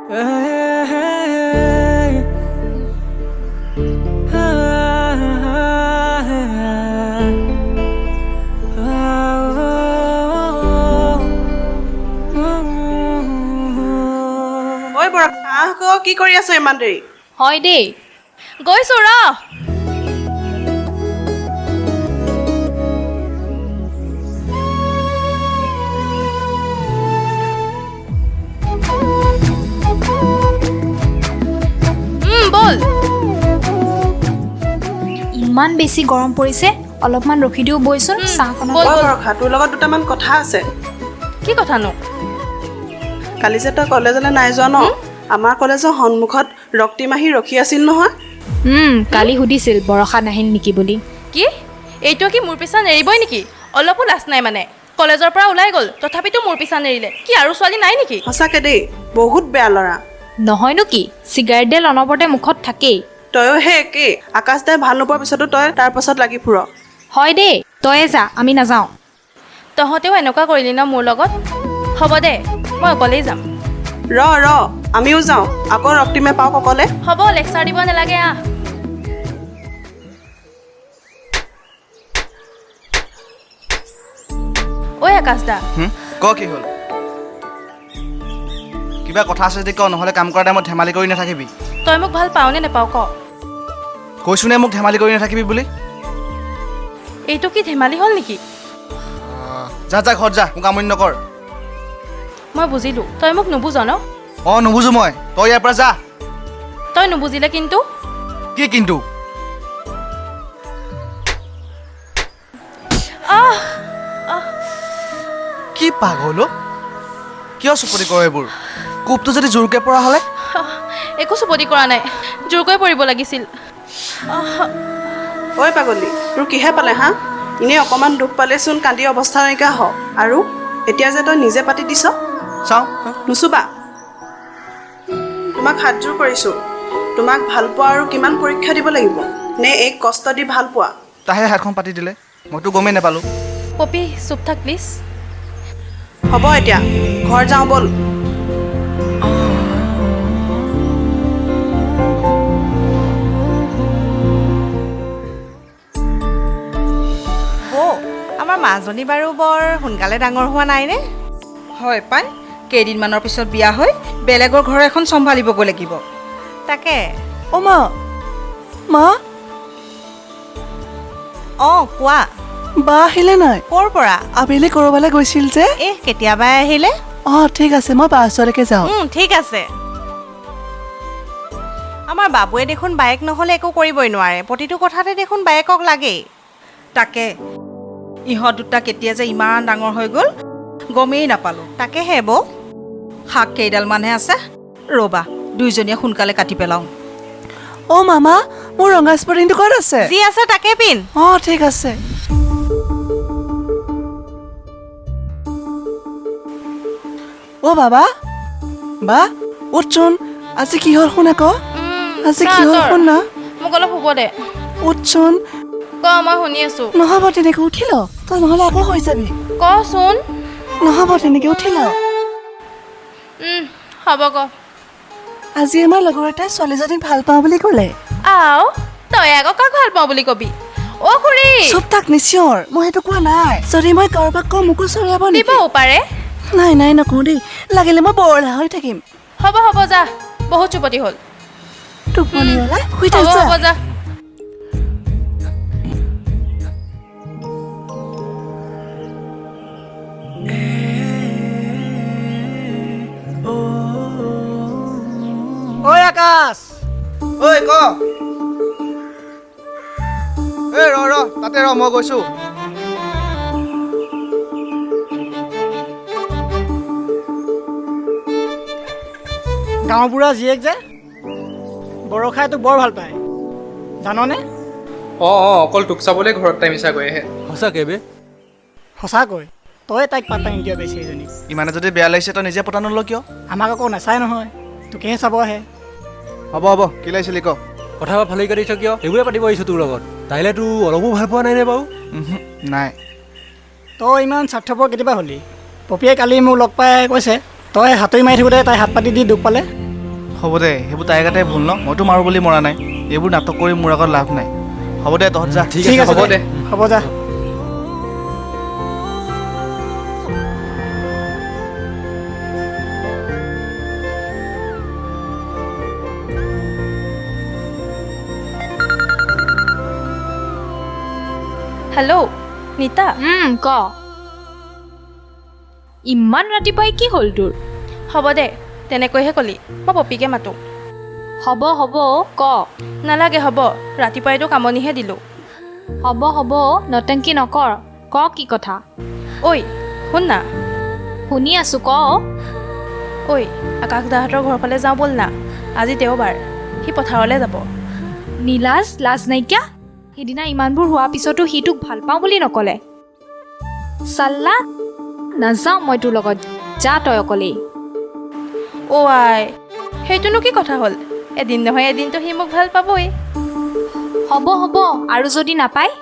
ঐ বৰষা, আহ ক, কি কৰি আছ ইমান দেৰি? হয় দেই, গৈছো ৰ। ব'ল। ইমান বেছি গৰম পৰিছে, অলপমান ৰখি দিওঁ বৈচোন, চাহকণত। ব'ল। ঐ বৰষা, তোৰ লগত দুটামান কথা আছে। কি কথানো? কালি যে তই কলেজলৈ নাই যোৱা ন, আমাৰ কলেজৰ সন্মুখত ৰক্তিম আহি ৰখি আছিল নহয়। কালি সুধিছিল বৰষা নাহিল নেকি বুলি। কি এইটো কি মোৰ পিছা নেৰিবই নেকি? অলপো লাজ নাই মানে, কলেজৰ পৰা ওলাই গ'ল তথাপিতো মোৰ পিছা নেৰিলে। কি আৰু ছোৱালী নাই নেকি? সঁচাকে দেই, বহুত বেয়া ল'ৰা। নহয়নো কি, চিগাৰেটডাল অনবৰতে মুখত থাকেই। তয়ো সেই একেই, আকাশ দাই ভাল নোপোৱাৰ পিছতো তই তাৰ পাছত লাগি ফুৰ। হয় দেই, তয়ে যা, আমি নাযাওঁ। তহঁতেও এনেকুৱা কৰিলি ন মোৰ লগত? হ'ব দে, মই অকলেই যাম। ৰ ৰ, আমিও যাওঁ, আকৌ ৰক্তিমে পাওক অকলে। হ'ব, লেকচাৰ দিব নালাগে, আহ। ঐ আকাশ দা। ক, কি হ'ল? কিবা কথা আছে যদি ক, নহ'লে কাম কৰা টাইমত ধেমালি কৰি নাথাকিবি। তই মোক ভাল পাওঁ নে নাপাওঁ ক? কৈছো নে মোক ধেমালি কৰি নাথাকিবি বুলি? এইটো কি ধেমালি হ'ল নেকি? যা যা, ঘৰত যা, মোক আমনি নকৰ। মই বুজিলোঁ, তই মোক নুবুজ ন? অঁ নুবুজো মই, তই ইয়াৰ পৰা যা। তই নুবুজিলে কিন্তু। কি কিন্তু? কি পাগল অ'? কিয় চুপতি কৰ এইবোৰ? কোপটো যদি জোৰকে পৰা হ'লে? একো চুপতি কৰা নাই, জোৰকৈ পৰিব লাগিছিল। ঐ পাগলী, তোৰ কিহে পালে হা? এনেই অকণমান দুখ পালেচোন কান্দি অৱস্থা নাইকিয়া হ, আৰু এতিয়া যে তই নিজে পাতি দিছ। চাওঁ। নুচুবা, তোমাক হাতযোৰ কৰিছোঁ। তোমাক ভাল পোৱা আৰু কিমান পৰীক্ষা দিব লাগিব নে এই কষ্ট দি ভাল পোৱা? তাহে হাতখন পাতি দিলে, মইতো গমেই নাপালোঁ। পপী, চুপ থাক প্লিজ। হ'ব এতিয়া, ঘৰ যাওঁ ব'ল। বৌ, আমাৰ মাজনী বাৰু বৰ সোনকালে ডাঙৰ হোৱা নাইনে? হয় পাই, কেইদিনমানৰ পিছত বিয়া হৈ বেলেগৰ ঘৰ এখন চম্ভালিবগৈ লাগিব। তাকে। অ' মা, মা। অঁ কোৱা। বা আহিলে নাই? ক'ৰ পৰা? আবেলি ক'ৰবালৈ গৈছিল যে। এহ, কেতিয়াবাই আহিলে। অঁ ঠিক আছে, মই বা ওচৰলৈকে যাওঁ। ঠিক আছে। আমাৰ বাবুৱে দেখোন বায়েক নহ'লে একো কৰিবই নোৱাৰে, প্ৰতিটো কথাতে দেখোন বায়েকক লাগেই। তাকে, ইহঁত দুটা কেতিয়া যে ইমান ডাঙৰ হৈ গ'ল গমেই নাপালোঁ। তাকেহে বৌ। শাক কেইডালমানহে আছে, ৰ'বা দুইজনীয়ে সোনকালে কাটি পেলাওঁ। অ' মামা, মোৰ ৰঙা স্পৰ্টিংটো ক'ত আছে? যি আছে তাকে পিন্ধ। অঁ ঠিক আছে। অ' বাবা, বা উঠচোন, আজি কি হ'ল শুন আকৌ। আজি কি হ'ল শুন না। মোক অলপ শুব দে। উঠচোন। ক, মই শুনি আছো। নহ'ব তেনেকে, উঠি ল তই, নহ'লে আকৌ হৈ যাবি। কচোন। নহ'ব তেনেকে, উঠি ল। হ'ব ক। আজি আমাৰ লগৰ এটাই ছোৱালীজনীক ভাল পাওঁ বুলি ক'লে। আও, তই আকৌ কাক ভাল পাওঁ বুলি কবি? অ' খুৰী। চুপ থাক, নিচিঞৰ, মই সেইটো কোৱা নাই। যদি মই কাৰোবাক কওঁ মোকো চৰিয়াব নেকি? দিবও পাৰে। নাই নাই, নকওঁ দেই, লাগিলে মই বৰলা হৈ থাকিম। হ'ব হ'ব, যা, বহুত চুপতি হ'ল। টোপনি ওলাই শুই থাক। হ'ব। যা। হ'ব যা। ঐ আকাশ। ঐ ক। এই ৰ ৰ, তাতে ৰ, মই গৈছোঁ। গাঁওবুঢ়া জীয়েক যে বৰষাই তোক বৰ ভাল পায়, জাননে? অঁ অঁ, অকল তোক চাবলৈ ঘৰত তাই মিছা গৈ আহে। সঁচাকৈ বে? সঁচাকৈ, তই তাইক পাত্তা নিদিয় বেছি এইজনীক। ইমানে যদি বেয়া লাগিছে তই নিজে পতা নল কিয়? আমাক আকৌ নাচায় নহয়, তোকেহে চাব আহে। হ'ব হ'ব, কি লাগিছিলি ক? কথা ফালি কাটিছ কিয়? এইবোৰে পাতিব আহিছোঁ তোৰ লগত। তাইলে তোৰ অলপো ভাল পোৱা নাই নে বাৰু? নাই। তই ইমান স্বাৰ্থপৰ কেতিয়াবা হ'লি? পপীয়ে কালি মোক লগ পাই কৈছে, তই হাতুৰি মাৰি থাকোঁতে তাই হাত পাতি দি দুখ পালে। হ'ব দে, সেইবোৰ তাইৰ গাতে ভুল ন, মইতো মাৰোঁ বুলি মৰা নাই। এইবোৰ নাটক কৰি মোৰ আগত লাভ নাই। হ'ব দে, তহঁত যা। ঠিক আছে, হ'ব দে, হ'ব যা। হেল্ল' নিতা। ক। ইমান ৰাতিপুৱাই কি হ'ল তোৰ? হ'ব দে, তেনেকৈহে ক'লি, মই পপীকে মাতোঁ। হ'ব হ'ব, ক। নালাগে হ'ব, ৰাতিপুৱাইতো কামনিহে দিলোঁ। হ'ব হ'ব, নটংকি নকৰ, ক কি কথা। ঐ শুন না। শুনি আছোঁ, ক। ঐ আকাশ দাহঁতৰ ঘৰৰ ফালে যাওঁ ব'ল না, আজি দেওবাৰ, সি পথাৰলৈ যাব। নীলাজ, লাজ নাইকিয়া, সিদিনা ইমানবোৰ হোৱাৰ পিছতো সি তোক ভাল পাওঁ বুলি নক'লে। চাল্লা, নাযাওঁ মই তোৰ লগত, যা তই অকলেই। অ' আই, সেইটোনো কি কথা হ'ল? এদিন নহয় এদিনতো সি মোক ভাল পাবই। হ'ব হ'ব, আৰু যদি নাপায়?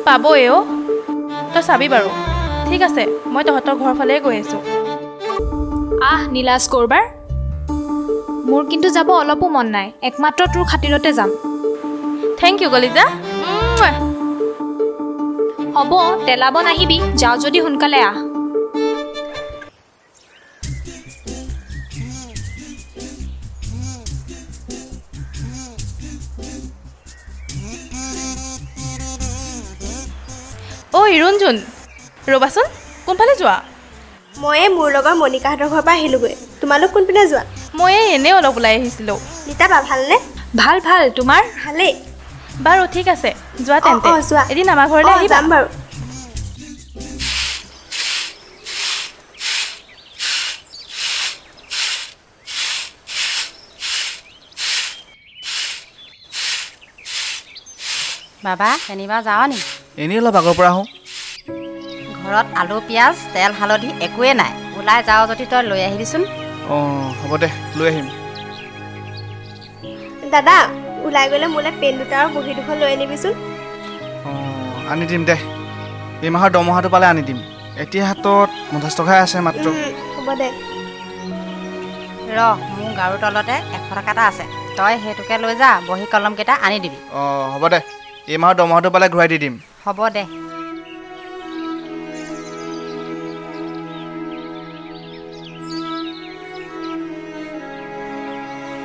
পাবই অ', তই চাবি বাৰু। ঠিক আছে, মই তহঁতৰ ঘৰৰ ফালে গৈ আছোঁ। আহ নীলাজ কৰবাৰ, মোৰ কিন্তু যাব অলপো মন নাই, একমাত্ৰ তোৰ খাতিৰতে যাম। Thank U কলিজা। হ'ব, তেলাব নাহিবি, যাওঁ যদি সোনকালে আহ। ঐ ৰুণজুন, ৰ'বাচোন, কোনফালে যোৱা? মই মোৰ লগৰ মণিকাহঁতৰ ঘৰৰ পৰা আহিলোগৈ। তোমালোক কোনপিনে যোৱা? মই এনেই অলপ ওলাই আহিছিলোঁ। নিতা বা ভালনে? ভাল ভাল, তোমাৰ? ভালেই। বাৰু ঠিক আছে, যোৱা তেন্তে। যোৱা, এদিন আমাৰ ঘৰলৈ আহিবা। যাম বাৰু। বাবা কেনিবা যাৱ নি? এনেই অলপ আগৰ পৰা আহোঁ। ঘৰত আলু পিঁয়াজ তেল হালধি একোৱেই নাই, ওলাই যাৱ যদি তই লৈ আহিবিচোন। অঁ হ'ব দে, লৈ আহিম। দাদা ওলাই গ'লে মোলৈ পেন দুটা আৰু বহী দুখন লৈ আনিবিচোন। অঁ আনি দিম দে, এই মাহৰ দৰমহাটো পালে আনি দিম। এতিয়া হাতত 50 টকাই আছে মাত্ৰ। হ'ব দে। ৰ, মোৰ গাৰুৰ তলতে 100 টকা এটা আছে, তই সেইটোকে লৈ যা, বহী কলমকেইটা আনি দিবি। অঁ হ'ব দে, এই মাহৰ দৰমহাটো পালে ঘূৰাই দি দিম। হ'ব দে।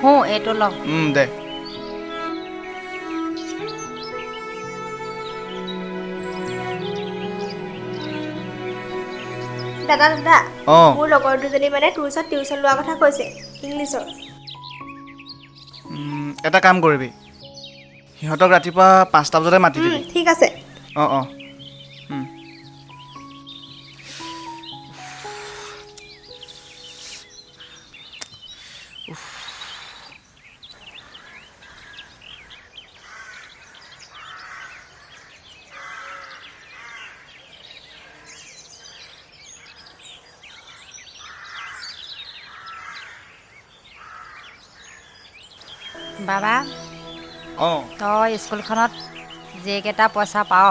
হো, এইটো ল। দে। দাদা দাদা, মোৰ লগৰ দুজনী মানে তোৰ ওচৰত টিউচন লোৱাৰ কথা কৈছে, ইংলিছৰ। এটা কাম কৰিবি, সিহঁতক ৰাতিপুৱা 5টা বজাতে মাতি দিবি। ঠিক আছে। অঁ অঁ। বাবা, তই স্কুলখনত যিকেইটা পইচা পাৱ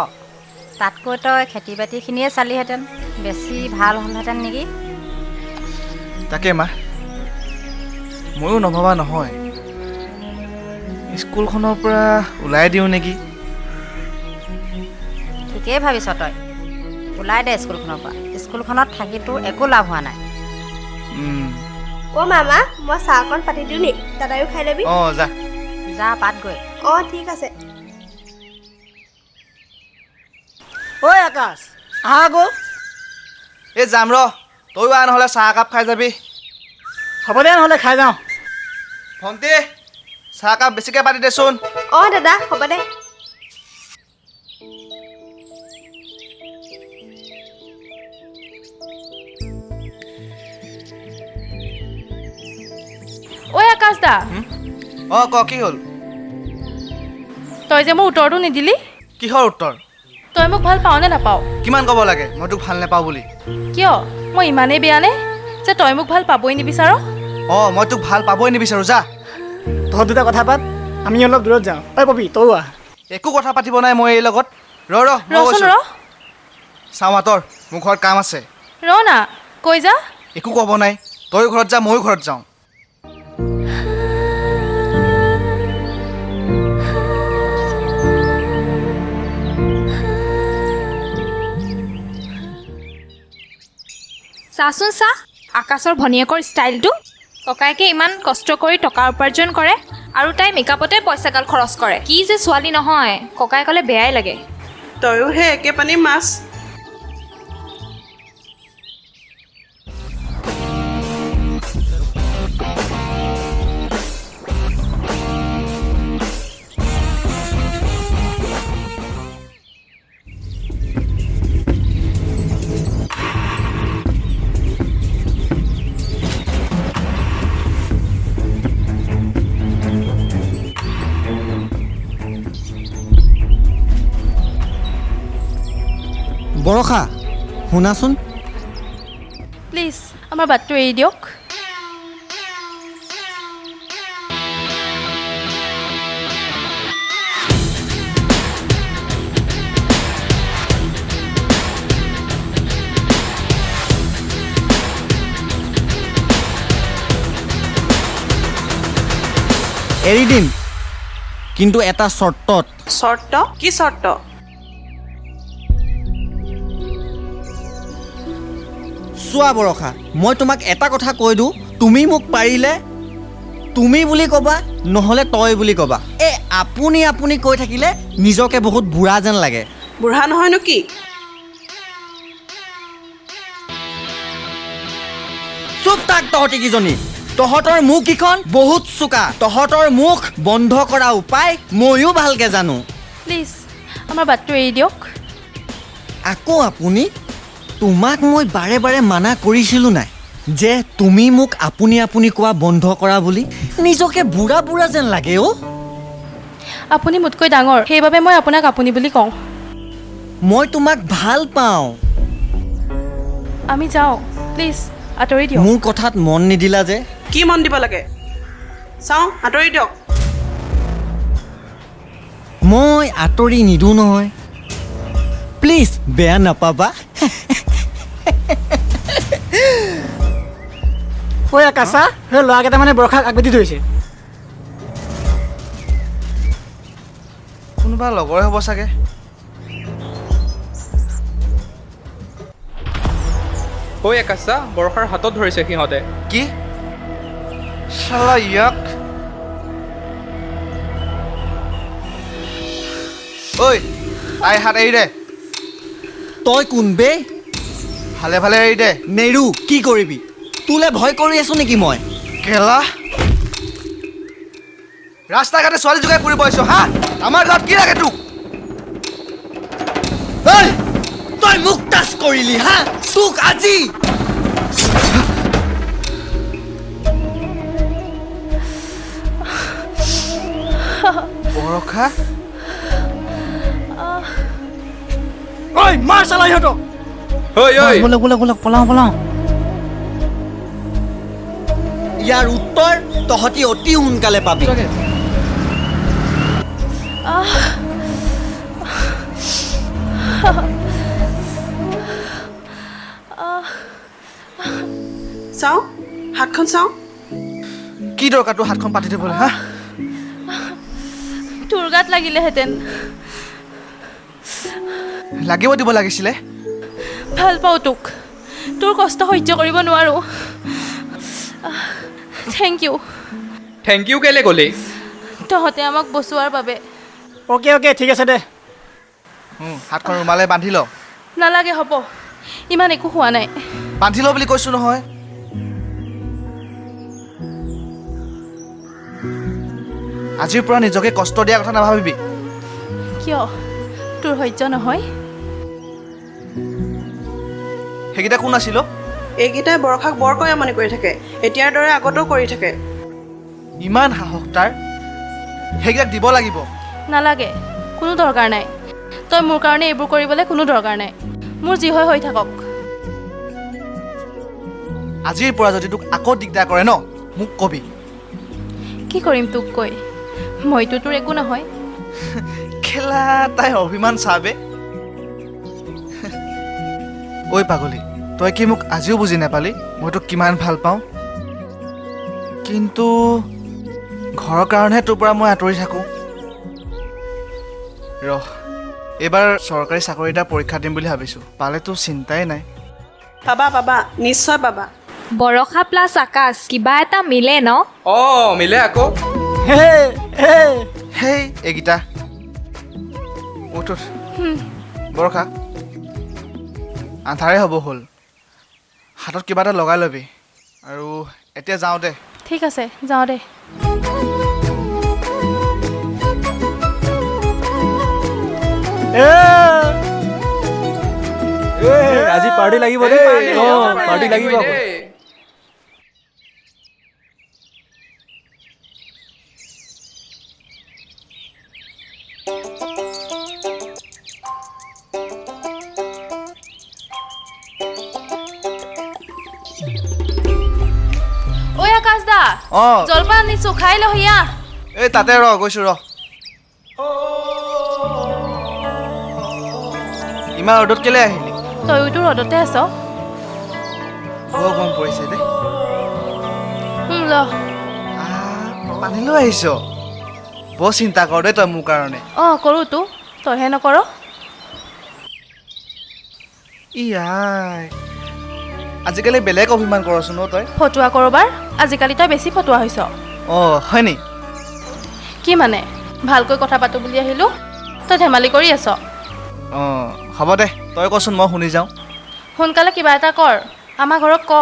তাতকৈ তই খেতি বাতিখিনিয়ে চালিহেঁতেন বেছি ভাল হ'লহেঁতেন নেকি? তাকে মা, ময়ো নভবা নহয়, স্কুলখনৰ পৰা ওলাই দিওঁ নেকি? ঠিকেই ভাবিছ তই, ওলাই দে স্কুলখনৰ পৰা। স্কুলখনত থাকি তোৰ একো লাভ হোৱা নাই। অ' মামা, মই চাহ অকণ পাতি দিওঁ নি? দাদায়ো খাই ল'বি। অঁ যা যা, পাতগৈ। অঁ ঠিক আছে। ঐ আকাশ, আহা আকৌ। এই যাম ৰ, তয়ো আহ নহ'লে চাহ একাপ খাই যাবি। হ'ব দে নহ'লে খাই যাওঁ। ভণ্টি, চাহ একাপ বেছিকৈ পাতি দেচোন। অঁ দাদা হ'ব দে। ঐ আকাশ দা। অঁ ক, কি হ'ল? তই যে মোৰ উত্তৰটো নিদিলি। কিহৰ উত্তৰ? তই মোক ভাল পাওঁ নে নাপাওঁ? কিমান ক'ব লাগে মই তোক ভাল নাপাওঁ বুলি? কিয়, মই ইমানেই বেয়া নে যে তই মোক ভাল পাবই নিবিচাৰ? অঁ মই তোক ভাল পাবই নিবিচাৰোঁ। যা, তহঁত দুটা কথা পাত, আমি অলপ দূৰত যাওঁ। ঐ পপী, তয়ো আহ। একো কথা পাতিব নাই মই এই লগত। ৰ ৰ, ৰচোন ৰ। চাওঁ আঁতৰ, মোৰ ঘৰত কাম আছে। ৰ না, কৈ যা। একো ক'ব নাই, তয়ো ঘৰত যা, ময়ো ঘৰত যাওঁ। চাচোন চা, আকাশৰ ভনীয়েকৰ ষ্টাইলটো। ককায়েকে ইমান কষ্ট কৰি টকা উপাৰ্জন কৰে আৰু তাই মেকআপতে পইচাগাল খৰচ কৰে। কি যে ছোৱালী নহয়, ককায়েকলে বেয়াই লাগে। তয়ো সেই একে পানী মাছ। বৰষা, শুনাচোন। প্লিজ আমাৰ বাটটো এৰি দিয়ক। এৰি দিম, কিন্তু এটা চৰ্তত। চৰ্ত? কি চৰ্ত? চোৱা বৰষা, মই তোমাক এটা কথা কৈ দিওঁ, তুমি মোক পাৰিলে তুমি বুলি ক'বা, নহ'লে তই বুলি ক'বা। এই আপুনি আপুনি কৈ থাকিলে নিজকে বহুত বুঢ়া যেন লাগে। বুঢ়া নহয়নো কি? চুপ থাক তহঁতি কেইজনী। তহঁতৰ মুখকেইখন বহুত চোকা, তহঁতৰ মুখ বন্ধ কৰা উপায় ময়ো ভালকৈ জানো। প্লিজ আমাৰ বাটটো এৰি দিয়ক। আকৌ আপুনি? তোমাক মই বাৰে বাৰে মানা কৰিছিলোঁ নাই যে তুমি মোক আপুনি আপুনি কোৱা বন্ধ কৰা বুলি? নিজকে বুঢ়া বুঢ়া যেন লাগে অ'। আপুনি মোতকৈ ডাঙৰ, সেইবাবে মই আপোনাক আপুনি বুলি কওঁ। মই তোমাক ভাল পাওঁ। আমি যাওঁ, প্লিজ আঁতৰি দিয়ক। মোৰ কথাত মন নিদিলা যে। কি মন দিব লাগে? চাওঁ, আঁতৰি দিয়ক। মই আঁতৰি নিদিওঁ নহয়। প্লিজ বেয়া নাপাবা। ঐ আকাশা, সেই ল'ৰাকেইটা মানে বৰষাক আগবাঢ়ি ধৰিছে। কোনোবা লগৰে হ'ব চাগে। ঐ আকাশা, বৰষাৰ হাতত ধৰিছে সিহঁতে। কি শালা ইয়াক! ঐ তাইৰ হাত এৰি দে। তই কোন বে? ভালে ভালে এৰি দে। নেৰু, কি কৰিবি? তোলে ভয় কৰি আছো নেকি মই? কেলা, ৰাস্তা ঘাটে ছোৱালী জোকাই ফুৰিব আহিছ হা? আমাৰ গাঁৱত কি লাগে তোক? ঐ, তই মোক টাচ কৰিলি হা? তোক আজি বৰষা। ঐ মাৰ চালা ইহঁতক। ঐ ঐ, ব'লক ব'লক ব'লক, পলাওঁ পলাওঁ। ইয়াৰ উত্তৰ তহঁতি অতি সোনকালে পাবি। চাওঁ হাতখন চাওঁ। কি দৰকাৰ তোৰ হাতখন পাতি দিবলৈ হা? তোৰ গাত লাগিলেহেঁতেন। লাগিব দিব লাগিছিলে। ভাল পাওঁ তোক, তোৰ কষ্ট সহ্য কৰিব নোৱাৰোঁ। Thank you. Thank you কেলৈ ক'লি? তহঁতে আমাক বচোৱাৰ বাবে। অ'কে অ'কে, ঠিক আছে দে। হাতখন ৰুমালে বান্ধি ল। নালাগে, হ'ব, ইমান একো হোৱা নাই। বান্ধি ল বুলি কৈছোঁ নহয়। আজিৰ পৰা নিজকে কষ্ট দিয়াৰ কথা নাভাবিবি। কিয়, তোৰ সহ্য নহয়? সেইকেইটা কোন আছিল? এইকেইটাই বৰষাক বৰকৈ আমনি কৰি থাকে, এতিয়াৰ দৰে আগতেও কৰি থাকে। ইমান সাহস তাৰ, সেইকেইটাক দিব লাগিব। নালাগে, কোনো দৰকাৰ নাই। তই মোৰ কাৰণে এইবোৰ কৰিবলৈ কোনো দৰকাৰ নাই। মোৰ যি হয় হৈ থাকক। আজিৰ পৰা যদি তোক আকৌ দিগদাৰ কৰে ন, মোক কবি। কি কৰিম তোক কৈ? মইতো তোৰ একো নহয়। খেলা তাই অভিমান চাবে। ঐ পাগলী, তই কি মোক আজিও বুজি নাপালি? মই তোক কিমান ভাল পাওঁ, কিন্তু ঘৰৰ কাৰণেহে তোৰ পৰা মই আঁতৰি থাকোঁ। ৰহ, এইবাৰ চৰকাৰী চাকৰি এটা পৰীক্ষা দিম বুলি ভাবিছোঁ, পালেতো চিন্তাই নাই। পাবা পাবা, নিশ্চয় পাবা। বৰষা প্লাছ আকাশ কিবা এটা মিলে ন? অঁ, মিলে আকৌ। হেই এইকেইটা, উঠ উঠ। বৰষা, আন্ধাৰে হ'ব হ'ল, হাতত কিবা এটা লগাই ল'বি। আৰু এতিয়া যাওঁ দে। ঠিক আছে, যাওঁ দে। আজি পাৰ্টি লাগিব দেই। অঁ, পাৰ্টি লাগিব আকৌ। ঐ আকাশ দা, জলপান আনিছো, খাই লহি আহ। এই তাতে ৰ, গৈছো ৰ। ইমান ৰ'দত কেলে আহিলি? তয়োতো ৰ'দতে আছ। বৰ গৰম পৰিছে দেই। ল। পানী লৈ আহিছ, বৰ চিন্তা কৰ দেই তই মোৰ কাৰণে। অঁ, কৰোঁ তো, তইহে নকৰ। ইয়াই, আজিকালি বেলেগ অভিমান কৰচোন অ' তই। ফটুৱা কৰবাৰ, আজিকালি তই বেছি ফটুৱা হৈছ। অঁ, হয় নি? কি মানে, ভালকৈ কথা পাতো বুলি আহিলোঁ, তই ধেমালি কৰি আছ। অঁ, হ'ব দে, তই কচোন, মই শুনি যাওঁ। সোনকালে কিবা এটা কৰ, আমাৰ ঘৰত ক।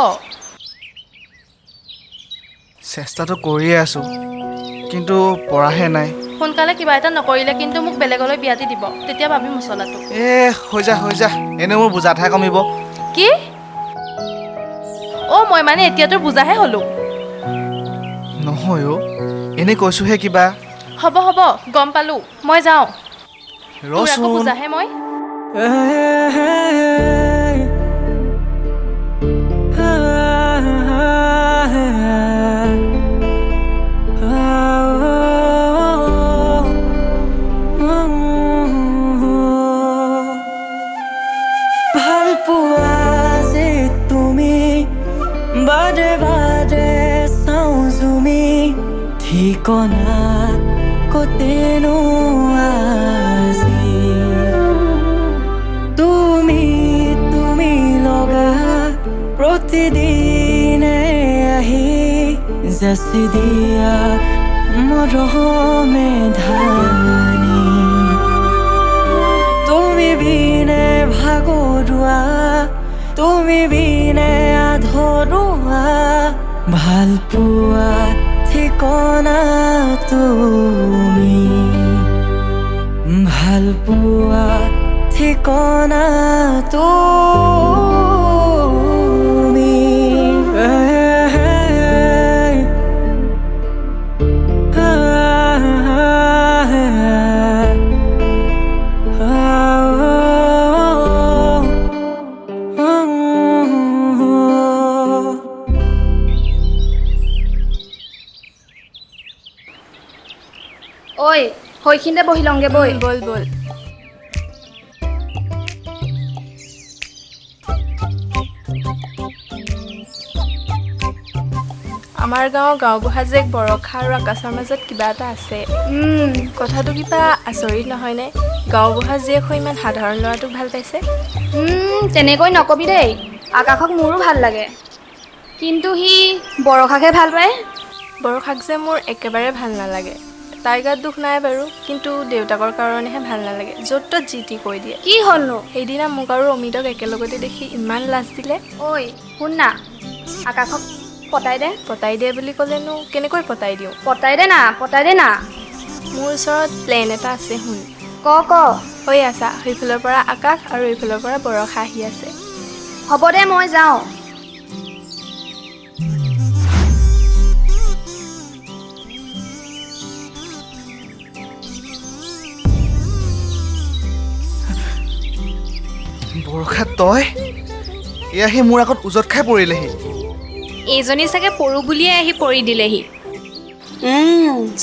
চেষ্টাটো কৰিয়ে আছোঁ, কিন্তু পৰাহে নাই। সোনকালে কিবা এটা নকৰিলে কিন্তু মোক বেলেগলৈ বিয়া দি দিব, তেতিয়া ভাবি মছলাটো। এ হৈ যা হৈ যা, এনেই মোৰ বোজাতহে কমিব। কি? অ' মই মানে এতিয়া তোৰ বুজাহে হ'লোঁ। নহয় অ', এনেই কৈছোঁহে কিবা। হ'ব হ'ব, গম পালোঁ, মই যাওঁ। ৰচোন। বুজাহে মই। ভাল পোৱা যে তুমি বাৰে বাৰে চাওঁ জুমি, ঠিকনা ক'তেনো আজি তুমি, তুমি লগা প্ৰতিদিনে আহি যাচি দিয়া মৰমে ধানি। তুমি বিনে ভাগৰুৱা, তুমি বিনে আধৰুৱা, ভাল পোৱা ঠিকনা তুমি, ভাল পোৱা ঠিকনা তুমি। ঐ, সেইখিনিতে বহি লওঁগে বৈ। ব'ল ব'ল। আমাৰ গাঁৱৰ গাঁওবুঢ়া জীয়েক বৰষা আৰু আকাশৰ মাজত কিবা এটা আছে। কথাটো কিবা আচৰিত নহয়নে? গাঁওবুঢ়া জীয়েক হৈ ইমান সাধাৰণ ল'ৰাটোক ভাল পাইছে। তেনেকৈ নকবি দেই, আকাশক মোৰো ভাল লাগে, কিন্তু সি বৰষাকহে ভাল পায়। বৰষাক যে মোৰ একেবাৰে ভাল নালাগে। তাইৰ গাত দুখ নাই বাৰু, কিন্তু দেউতাকৰ কাৰণেহে ভাল নালাগে, য'ত ত'ত যি টি কৈ দিয়ে। কি হ'লনো? সেইদিনা মোক আৰু অমিতক একেলগতে দেখি ইমান লাজ দিলে। ঐ শুন না, আকাশক পতাই দে। পতাই দে বুলি ক'লেনো কেনেকৈ পতাই দিওঁ? পতাই দে না, পতাই দে না। মোৰ ওচৰত প্লেন এটা আছে, শুন। ক ক। ঐ আছা, সেইফালৰ পৰা আকাশ আৰু এইফালৰ পৰা বৰষা আহি আছে। হ'ব দে, মই যাওঁ। বৰষা, তই এয়া আহি মোৰ আগত ওজত খাই পৰিলেহি। এইজনী চাগে পৰো বুলিয়ে আহি পৰি দিলেহি।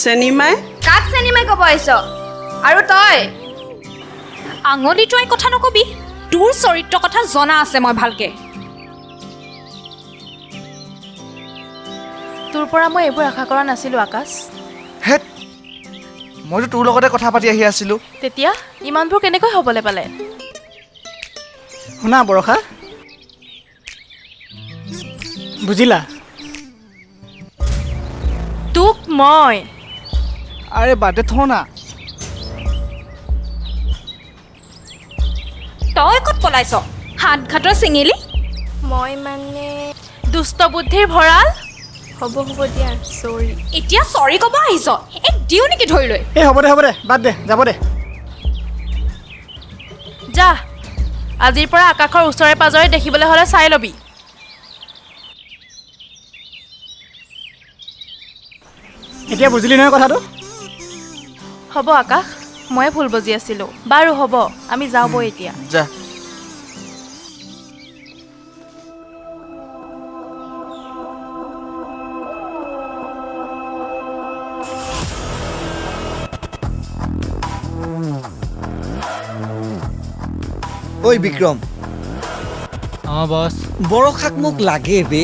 চেনিমাই? কাক চেনিমাই ক'ব আহিছ? আৰু তই আঙুলিটোৱাই কথা নকবি, তোৰ চৰিত্ৰ কথা জনা আছে মই ভালকে। তোৰ পৰা মই এইবোৰ আশা কৰা নাছিলোঁ আকাশ। হেত, মইতো তোৰ লগতে কথা পাতি আহি আছিলোঁ। তেতিয়া ইমানবোৰ কেনেকৈ হ'বলৈ পালে? শুনা বৰষা, বুজিলা? তোক মই। আৰে বাদ দে, থ না। তই ক'ত পলাইছ হাত ঘাটৰ চেঙেলি? মই মানে দুষ্ট বুদ্ধিৰ ভঁৰাল। হ'ব হ'ব দিয়া, চৰি। এতিয়া চৰি ক'ব আহিছ? এক দিওঁ নেকি ধৰি লৈ? এই হ'ব দে, হ'ব দে, বাদ দে, যাব দে। যা, আজিৰ পৰা আকাশৰ ওচৰে পাজৰে দেখিবলৈ হ'লে চাই ল'বি। এতিয়া বুজিলি নহয় কথাটো? হ'ব আকাশ, ময়ে ভুল বুজি আছিলোঁ। বাৰু হ'ব, আমি যাওঁ বৈ এতিয়া। যা। ঐ বিক্ৰম। অঁ বছ। বৰষাক মোক লাগে বে।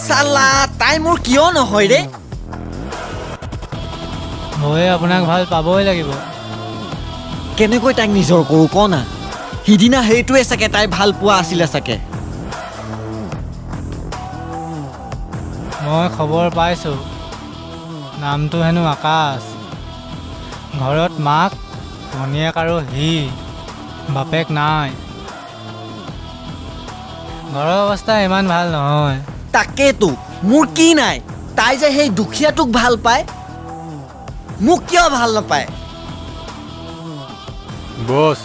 চালা তাই মোৰ কিয় নহয় ৰে? মই আপোনাক ভাল পাবই লাগিব। কেনেকৈ তাইক নিজৰ কৰোঁ ক না? সিদিনা সেইটোৱে চাগে তাই ভাল পোৱা আছিলে চাগে। মই খবৰ পাইছোঁ, নামটো হেনো আকাশ। ঘৰত মাক, ভনীয়েক আৰু সি, বাপেক নাই। ঘৰৰ অৱস্থা ইমান ভাল নহয়। তাকেতো, মোৰ কি নাই? তাই যে সেই দুখীয়াটোক ভাল পায়, মোক কিয় ভাল নাপায়? বছ,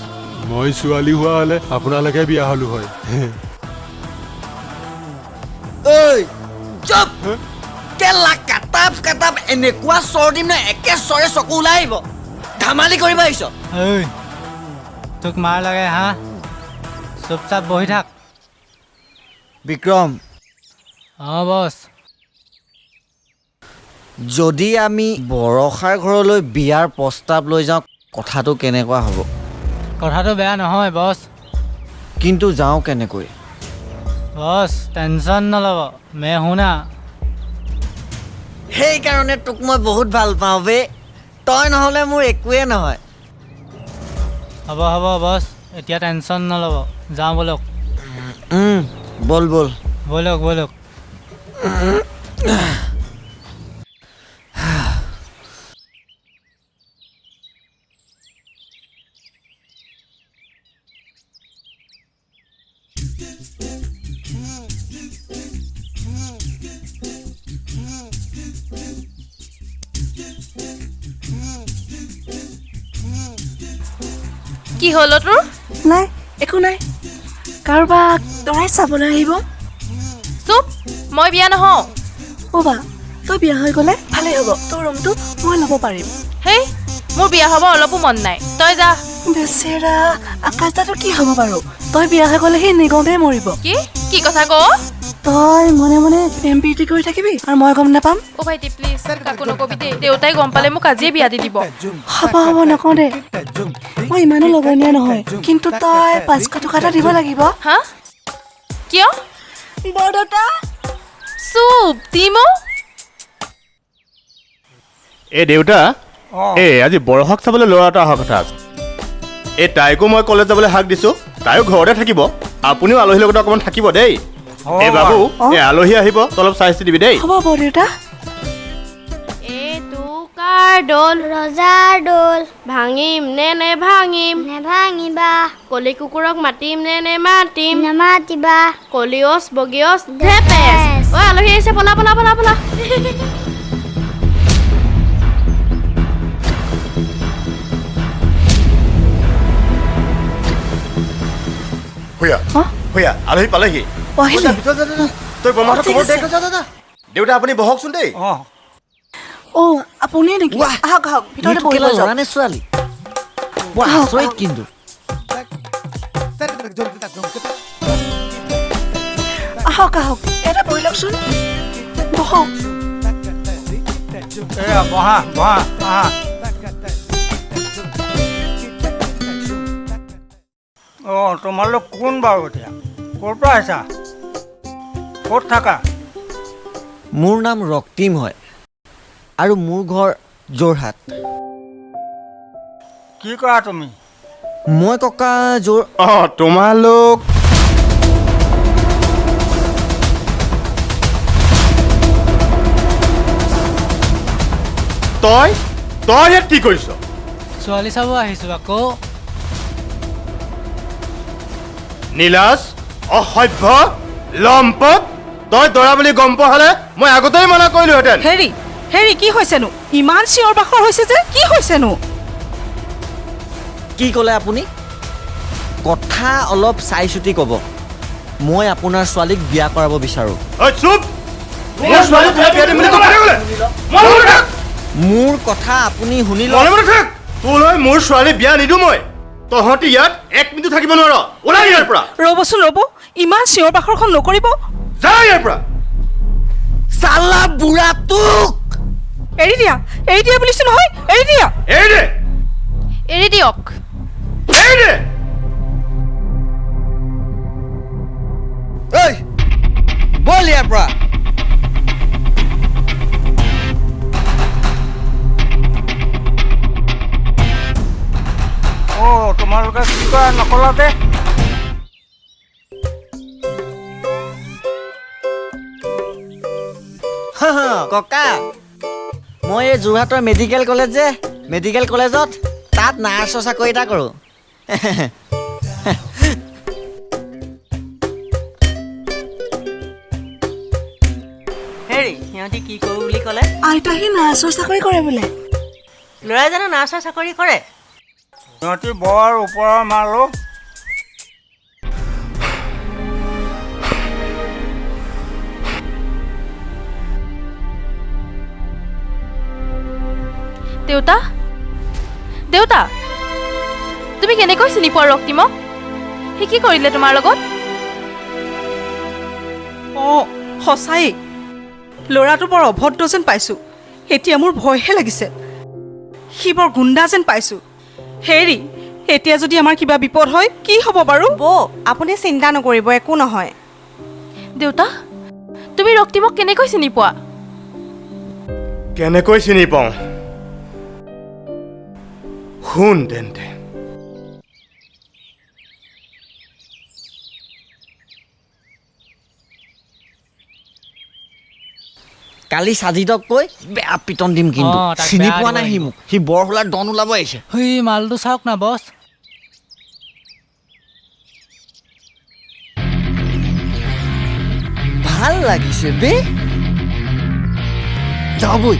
মই ছোৱালী হোৱা হ'লে আপোনালোকে বিয়া হ'লো হয়। ঐ চুপ! কেলা কাটাপ কাটাপ এনেকুৱা চৰ দিম না, একে চৰে চকু ওলাই আহিব। ধেমালি কৰিব আহিছ? ঐ তোক মাৰ লাগে হা? চুপচাপ বহি থাক। বিক্ৰম। অঁ বছ। যদি আমি বৰষাৰ ঘৰলৈ বিয়াৰ প্ৰস্তাৱ লৈ যাওঁ, কথাটো কেনেকুৱা হ'ব? কথাটো বেয়া নহয় বছ। কিন্তু যাওঁ কেনেকৈ? বছ টেনশ্যন নল'ব, মে শুনা। সেইকাৰণে তোক মই বহুত ভাল পাওঁ বে। তই নহ'লে মোৰ একোৱে নহয়। হ'ব হ'ব বছ, এতিয়া টেনশ্যন নল'ব, যাওঁ ব'লক। ব'ল ব'ল। ব'লক ব'লক। কি হ'ল তোৰ? নাই, একো নাই। কাৰোবাক দৰাই চাবলৈ আহিব। চুপ, মই বিয়া নহওঁ। অ' বা, তই বিয়া হৈ গ'লে ভালেই হ'ব, তোৰ ৰুমটো মই ল'ব পাৰিম। হেই, মোৰ বিয়া হ'ব অলপো মন নাই, তই যা। বেচেৰা আকাশ দাটো কি হ'ব বাৰু? তই বিয়া হৈ গ'লে সি নিগমে মৰিব। কি কি কথা ক? তই মনে মনে প্ৰেম প্ৰীতি কৰি থাকিবি আৰু মই গম নাপাম। অ' ভাইটি প্লিজ, কাকো নকবি দেই। দেউতাই গম পালে মোক আজিয়ে বিয়া দি দিব। হ'ব হ'ব, নকওঁ দে। মই ইমানো লগনীয়া নহয়, কিন্তু তই 500 টকা এটা দিব লাগিব। হা? কিয়? বৰদেউতা। চুপ, দিম। এই দেউতা, এই আজি বৰষাক চাবলৈ ল'ৰা এটা অহা কথা আছে। এই তাইকো মই কলেজ যাবলৈ হাক দিছোঁ, তাইও ঘৰতে থাকিব। আপুনিও আলহীৰ লগত অকণমান থাকিব দেই। এই বাবু, এই আলহী আহিব, অলপ চাই চিতি দিবি দেই। হ'ব বৰদেউতা। এইটো কাৰ দৌল? ৰজাৰ দৌল। ভাঙিম নে নেভাঙিম? নেভাঙিবা। কলি কুকুৰক মাতিম নে নেমাতিম? নেমাতিবা। কলিঅছ বগিয়ছ ধেপেছ। ঐ আলহী আহিছে, পলা পলা পলা পলা। ভূঞা, আলহী পালেহি। দেউতা আপুনি বহকচোন দেই। অ' আপুনিয়ে নেকি? আহক আহক, ভিতৰতে বহি লওক। ল'ৰা নে ছোৱালী? বৰ আচৰিত কিন্তু। আহক আহক, ইয়াতে বহি লওকচোন। বহক। বহা বহা আহা। অঁ, তোমালোক কোন বাৰু? এতিয়া ক'ৰ পৰা আহিছা, ক'ত থাকা? মোৰ নাম ৰক্তিম হয় আৰু মোৰ ঘৰ যোৰহাট। কি কৰা তুমি? মই ককা যোৰ। অঁ, তোমালোক তই তই ইয়াত কি কৰিছ? ছোৱালী চাব আহিছোঁ আকৌ। নীলাজ, অসভ্য, লম্পট, তই দৰা বুলি গম পোৱা হ'লে মই আগতেই মানা কৰিলোহেঁতেন। হেৰি হেৰি, কি হৈছেনো? ইমান চিঞৰ বাখৰ হৈছে যে, কি হৈছেনো? কি ক'লে আপুনি? কথা অলপ চাই চিতি ক'ব। মই আপোনাৰ ছোৱালীক বিয়া কৰাব বিচাৰোঁ। মোৰ কথা আপুনি শুনি লওক। তোলৈ মোৰ ছোৱালী বিয়া নিদিওঁ মই। তহঁতি ইয়াত এক মিনিটো থাকিব নোৱাৰ, ওলাই ইয়াৰ পৰা। ৰ'বচোন ৰ'ব, ইমান চিঞৰ বাখৰখন নকৰিব। যা ইয়াৰ পৰা। চালা বুঢ়া তোক! এৰি দিয়া, এৰি দিয়া বুলিছো নহয়, এৰি দিয়া। এৰি দে, এৰি দিয়ক, এৰি দে। ঐ বল ইয়াৰ পৰা। অ' তোমালোকে কি কৰা নকলা যে? ককা, মই এই যোৰহাটৰ মেডিকেল কলেজ যে, মেডিকেল কলেজত তাত নাৰ্ছৰ চাকৰি এটা কৰোঁ। হেৰি, সিহঁতি কি কৰোঁ বুলি ক'লে? আইতা, সি নাৰ্ছৰ চাকৰি কৰে বোলে। ল'ৰাই জানো নাৰ্ছৰ চাকৰি কৰে? সিহঁতি বৰ ওপৰৰ মাল অ'। দেউতা, দেউতা, তুমি কেনেকৈ চিনি পোৱা ৰক্তিমক? সি কি কৰিলে তোমাৰ লগত? অঁ, সঁচাই ল'ৰাটো বৰ অভদ্ৰ যেন পাইছোঁ। এতিয়া মোৰ ভয়হে লাগিছে। সি বৰ গুণ্ডা যেন পাইছোঁ। হেৰি, এতিয়া যদি আমাৰ কিবা বিপদ হয় কি হ'ব বাৰু? বৌ, আপুনি চিন্তা নকৰিব, একো নহয়। দেউতা, তুমি ৰক্তিমক কেনেকৈ চিনি পোৱা? কেনেকৈ চিনি পাওঁ? শুন তেন্তে। কালি সাজিদক কৈ বেয়া পিটন দিম কিন্তু। চিনি পোৱা নাই সি মোক, সি বৰহোলাৰ ডন ওলাব আহিছে। সেই মালটো চাওক না বছ। ভাল লাগিছে বে, যাবই।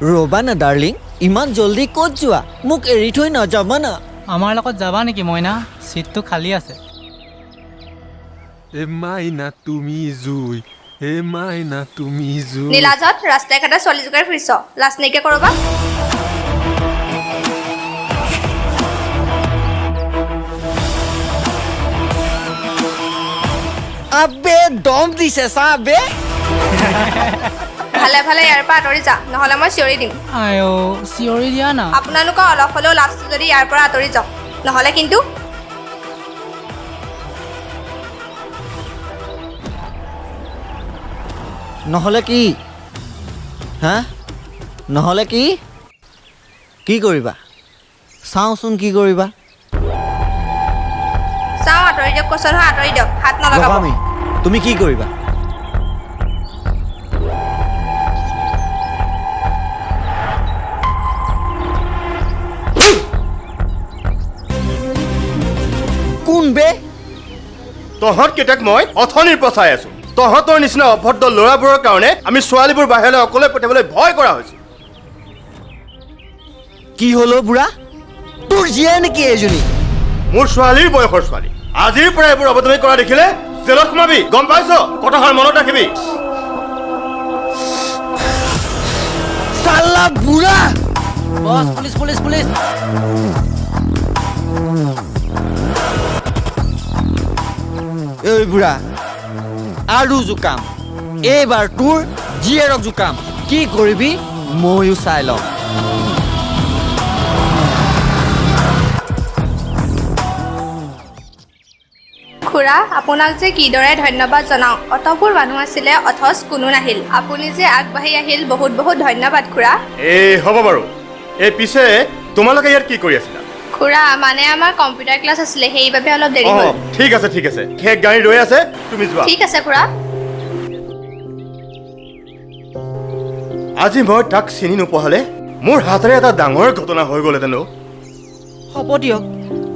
ৰ'বা না ডাৰ্লিং, ইমান জল্দি ক'ত যোৱা? মোক এৰি থৈ নাযাবা না। আমাৰ লগত যাবা নেকি মইনা? চিটটো খালী আছে। এ মাইনা তুমি জুই, এ মাইনা তুমি জুই। নীলাজত ৰাস্তাই ঘাটে ছোৱালী জোকাই ফুৰিছ, লাজ নাইকিয়া কৰবা। আবে দম দিছে চা বে। ভালে ভালে ইয়াৰ পৰা আঁতৰি যা, নহ'লে মই চিঞৰি দিম। আইঅ, চিঞৰি দিয়া না। আপোনালোকৰ অলপ হ'লেও লাজটো যদি ইয়াৰ পৰা আঁতৰি যাওক, নহ'লে কিন্তু। নহ'লে কি? হা, নহ'লে কি? কি কৰিবা? চাওঁচোন কি কৰিবা। চাওঁ, আঁতৰি দিয়ক কৈছোঁ নহয়, আঁতৰি দিয়ক, হাত নলগাব। তুমি কি কৰিবা? কোন বে? তহঁত কেইটাক মই অথনিৰ পৰা চাই আছো। তহঁতৰ নিচিনা অভদ্ৰ ল'ৰাবোৰৰ কাৰণে আমি ছোৱালীবোৰ বাহিৰলৈ অকলে পঠিয়াবলৈ ভয় কৰা হৈছো। কি হ'ল বুঢ়া, তোৰ জীয়াই নেকি এইজনী? মোৰ ছোৱালীৰ বয়সৰ ছোৱালী। আজিৰ পৰা এইবোৰ অবদমি কৰা দেখিলে জেলত সোমাবি, গম পাইছ? কথাষাৰ মনত ৰাখিবি। চালা বুঢ়া! বছ, পুলিচ পুলিচ পুলিচ। এই বুঢ়া, আৰু জোকাম এইবাৰ, তোৰ জীয়েৰক জোকাম। কি কৰিবি ময়ো চাই লওঁ। খুৰা, আপোনাক যে কিদৰে ধন্যবাদ জনাওঁ। অতবোৰ মানুহ আছিলে, অথচ কোনো নাহিল। আপুনি যে আগবাঢ়ি আহিল, বহুত বহুত ধন্যবাদ খুৰা। এই হ'ব বাৰু। এই পিছে তোমালোকে ইয়াত কি কৰি আছিলা? খুৰা, মানে আমাৰ কম্পিউটাৰ ক্লাছ আছিলে, সেইবাবে অলপ দেৰি হ'ল। ঠিক আছে ঠিক আছে, সেই গাড়ী ৰৈ আছে, তুমি যোৱা। ঠিক আছে খুৰা। আজি মই তাক চিনি নোপোৱা হ'লে মোৰ হাতেৰে এটা ডাঙৰ ঘটনা হৈ গ'লহেঁতেন। হ'ব দিয়ক,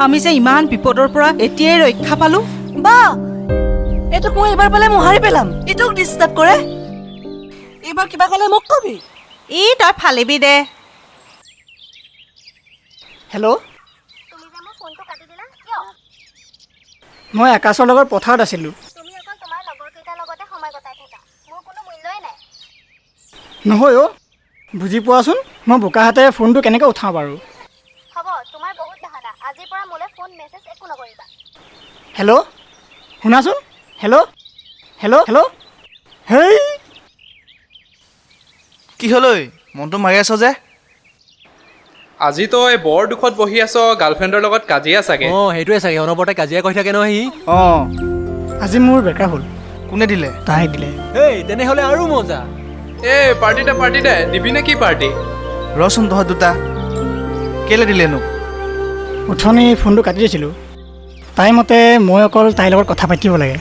আমি যে ইমান বিপদৰ পৰা এতিয়াই ৰক্ষা পালো। বা, এইটোক মই এইবাৰ পালে মোহাৰি পেলাম। এইটোক ডিষ্টাৰ্ব কৰে। এইবাৰ কিবা ক'লে মোক কবি। ই তই ফালিবি দে। হেল্ল', মই আকাশৰ লগত পথাৰত আছিলোঁ। নহয় অ', বুজি পোৱাচোন, মই বোকা হাতেৰে ফোনটো কেনেকৈ উঠাওঁ বাৰু? হেল্ল', শুনাচোন। হেল্ল' হেল্ল' হেল্ল' হেই, কি হ'ল ঐ, মনটো মাৰি আছ যে? আজি তই বৰ দুখত বহি আছ, গাৰ্লফ্ৰেণ্ডৰ লগত কাজিয়া চাগে। অঁ, সেইটোৱে চাগে, অনবৰতে কাজিয়া কৰি থাকে নহয় সি। অঁ, আজি মোৰ ব্ৰেকআপ হ'ল। কোনে দিলে? তাই দিলে। এই তেনেহ'লে আৰু মজা। এই পাৰ্টি দে, পাৰ্টি দে, দিবি নে কি পাৰ্টি? ৰচোন তহঁত দুটা, কেলে দিলেনো? উঠনি ফোনটো কাটি দিছিলোঁ। তাই মতে মই অকল তাইৰ লগত কথা পাতিব লাগে।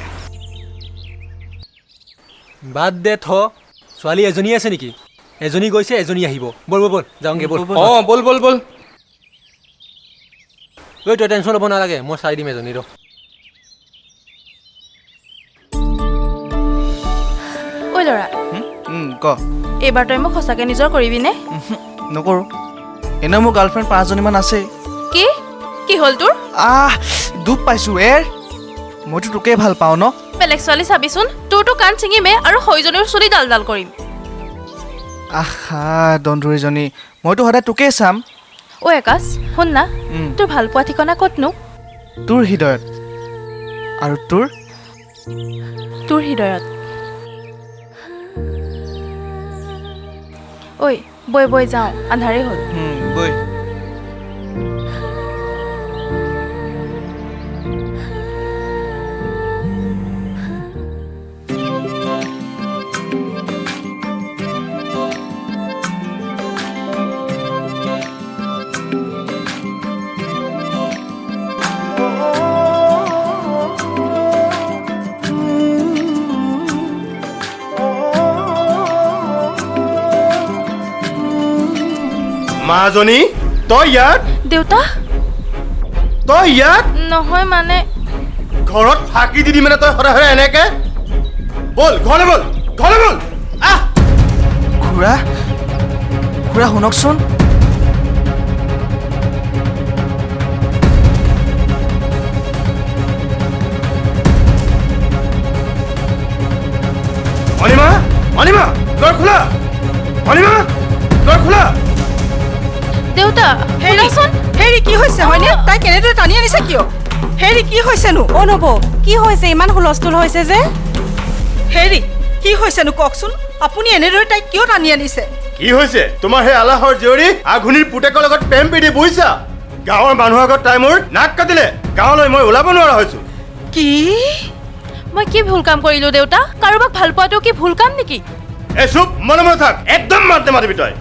বাদ দে থ, ছোৱালী এজনী আছে নেকি? এজনী গৈছে, এজনী আহিব। ব'ল ব'ল ব'ল, যাওঁগে ব'ল। অঁ ব'ল ব'ল ব'ল। ঐ তই টেনশ্যন ল'ব নালাগে, মই চাই দিম এজনী ৰ। ঐ ল'ৰা। ক। এইবাৰ তই মোক সঁচাকৈ নিজৰ কৰিবিনে? নকৰোঁ, এনেও মোৰ গাৰ্লফ্ৰেণ্ড 5জনীমান আছেই। কি কি হ'ল তোৰ? আহ, দুখ পাইছোঁ এৰ, মইতো তোকেই ভাল পাওঁ ন। বেলেগ ছোৱালী চাবিচোন, তোৰতো কাণ ছিঙিমে আৰু সৈজনীৰ চুলি ডাল ডাল কৰিম। আহা দন্ধুৰীজনী, মইতো সদায় তোকেই চাম। ঐ আকাশ শুন না, তোৰ ভাল পোৱা ঠিকনা ক'তনো? তোৰ হৃদয়ত। আৰু তোৰ? তোৰ হৃদয়ত। ঐ বৈ বৈ যাওঁ, আন্ধাৰেই হ'ল। বৈ। মাজনী, তই ইয়াত? দেউতা। তই ইয়াত? নহয় মানে ঘৰত ফাঁকি দি দি মানে তই সদায় সদায় এনেকে? ব'ল ঘৰলৈ ব'ল, ঘৰলৈ ব'ল। আহ খুৰা, খুৰা শুনকচোন। অনিমা, অনিমা দৰ খোলা। অনিমা দৰ খোলা। দেউতা শুনাচোন। হেৰি কি হৈছে হয়নে? তাই কেনেদৰে টানি আনিছে কিয়? হেৰি কি হৈছেনো? অ নবৌ, কি হৈছে? ইমান হুলস্থুল হৈছে যে? হেৰি কি হৈছেনো কওকচোন, আপুনি এনেদৰে তাইক কিয় টানি আনিছে? কি হৈছে তোমাৰ সেই আলাহৰ জীয়ৰী আঘোণীৰ পুতেকৰ লগত প্ৰেম পিটি বুজিছা? গাঁৱৰ মানুহৰ আগত তাই মোৰ নাক কাটিলে, গাঁৱলৈ মই ওলাব নোৱাৰা হৈছো। কি? মই কি ভুল কাম কৰিলো দেউতা? কাৰোবাক ভাল পোৱাটো কি ভুল কাম নেকি? এই চুপ, মনে মনে থাক, একদম মাত নামাতিবি তই।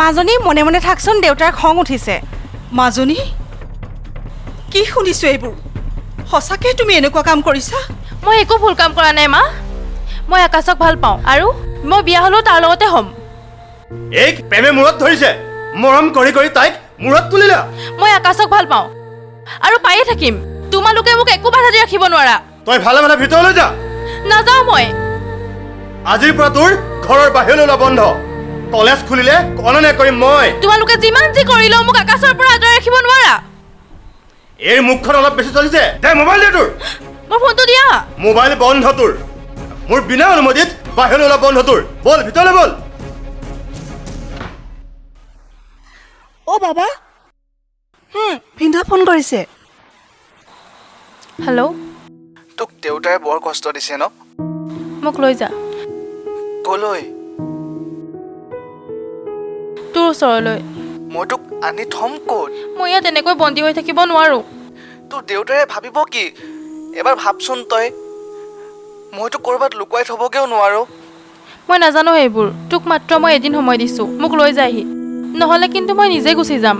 মাজনী মনে মনে থাকচোন, দেউতাৰ খং উঠিছে। মাজনী কি শুনিছো এইবোৰ? সঁচাকৈ তুমি এনেকুৱা কাম কৰিছা? মই একো ভুল কাম কৰা নাই মা। মই আকাশক ভাল পাওঁ আৰু মই বিয়া হ'লেও তাৰ লগতে হ'ম। এই প্ৰেমে মূৰত ধৰিছে, মৰম কৰি কৰি তাইক মূৰত তুলিলা। মই আকাশক ভাল পাওঁ আৰু পায়ে থাকিম। তোমালোকে মোক একো বাধা দি ৰাখিব নোৱাৰা। তই ভালে ভালে ভিতৰলৈ যা। নাযাওঁ মই। আজিৰ পৰা তোৰ ঘৰৰ বাহিৰলৈ ওলোৱা বন্ধ। কলেজ খুলিলে অননে কৰিম মই। তোমালোকে যিমান যি কৰিলেও মোক আকাশৰ পৰা আঁতৰাই ৰাখিব নোৱাৰা। এই মুখখন অলপ বেছি চলিছে। দে মোবাইল দে তোৰ। মোৰ ফোনটো দিয়া। মোবাইল বন্ধ তোৰ। মোৰ বিনা অনুমতিত বাহিৰলৈ ওলোৱা বন্ধ তোৰ। ব'ল ভিতৰলৈ ব'ল। অ বাবা, ভিনদেউৱে ফোন কৰিছে। হেল্ল'। তোক দেউতাই বৰ কষ্ট দিছে ন? মোক লৈ যা। কলৈ? তোৰ ওচৰলৈ। মই তোক আনি থম ক'ত? মই ইয়াত এনেকৈ বন্দী হৈ থাকিব নোৱাৰো। তোৰ দেউতাৰে ভাবিব কি? এবাৰ ভাবচোন তই, মইতো ক'ৰবাত লুকুৱাই থ'বগৈও নোৱাৰোঁ। মই নাজানো সেইবোৰ, তোক মাত্ৰ মই এদিন সময় দিছোঁ, মোক লৈ যায়হি, নহ'লে কিন্তু মই নিজে গুচি যাম।